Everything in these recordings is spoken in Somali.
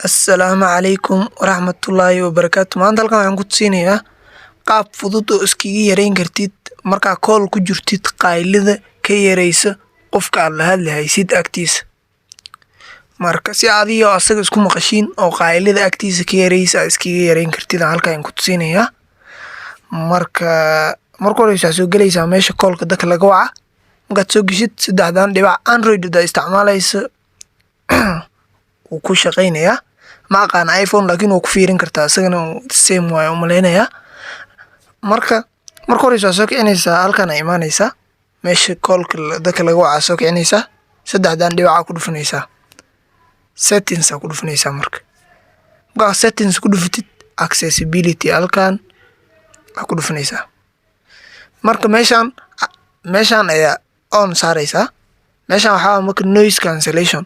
Assalaamu calaykum waraxmatullaahi wabarakaatu. Maanta halkan waxaan ku tusinayaa qaab fudud oo iskaga yareyn kartid markaa call ku jirtid, qaylida ka yareysa qofka aad la hadli haysid agtiisa. Marka si adiga oo asaga isku maqashiin oo qaylida agtiisa ka yareysa aad iskaga yareyn kartid aan halkan ku tusinayaa. Marka marka hore waxaad soo gelaysaa meesha callka dadka laga waca. Markaad soo geshid saddexdan dhibac, Android hadaa isticmaalayso wuu ku shaqeynayaa. Ma aqaan iPhone, laakiin waa ku fiirin kartaa, isagana same waaye umaleynayaa. Marka marka horeysa waxaad soo kicinaysaa, halkan aa imaanaysaa, meesha callka dadka laga wacaa soo kicinaysaa, saddexdan dhibac ku dhufanaysaa, settings aa ku dhufanaysaa. Marka markaa settings ku dhufatid, accessibility halkan aa ku dhufanaysaa. Marka meeshaan ayaa on saaraysaa. Meeshaan waxaa waaye marka noise cancellation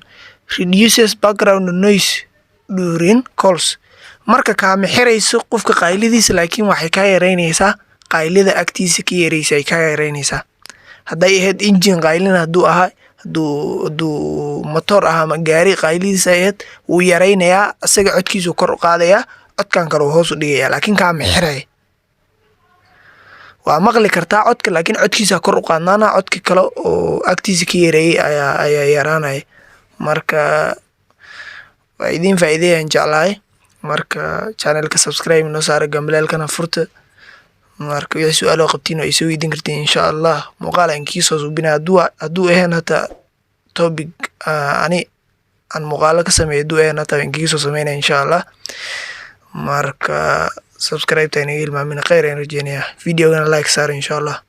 reduces background noise during calls. Marka kaama xirayso qofka qaylidiisa, laakiin waxay kaa yareynaysaa qaylida agtiisa ka yareysa ay kaa yareynaysaa. Hadday ahayd engine qaylina, hadduu ahaa hadduu motor ahaa ama gaari qaylidiisa ay ahayd, wuu yareynayaa. Isaga codkiisu kor u qaadayaa, codkan kale uu hoos u dhigayaa, laakiin kaama xiraya. Waa maqli kartaa codka, laakiin codkiisa kor u qaadnaana, codka kale oo agtiisa ka yareeyay ayaa yaraanaya. Marka waa idiin faa'iideeyaan jeclahay. Marka channelka subscribe noo saara, gambaleelkana furta. Marka wixii su-aal oo qabtiin waa isoo weydiin kartiin, insha Allah. Muuqaal aan kii soo suubinaya hadduu ahayn hata topic ani aan muuqaalo ka sameeyo hadduu ahayn hata waan kaga soo sameynaya, insha Allah. Marka subscribe ta inaga hilmaamina. Khayr ayaan rajeynayaa. Videogana like saara, insha Allah.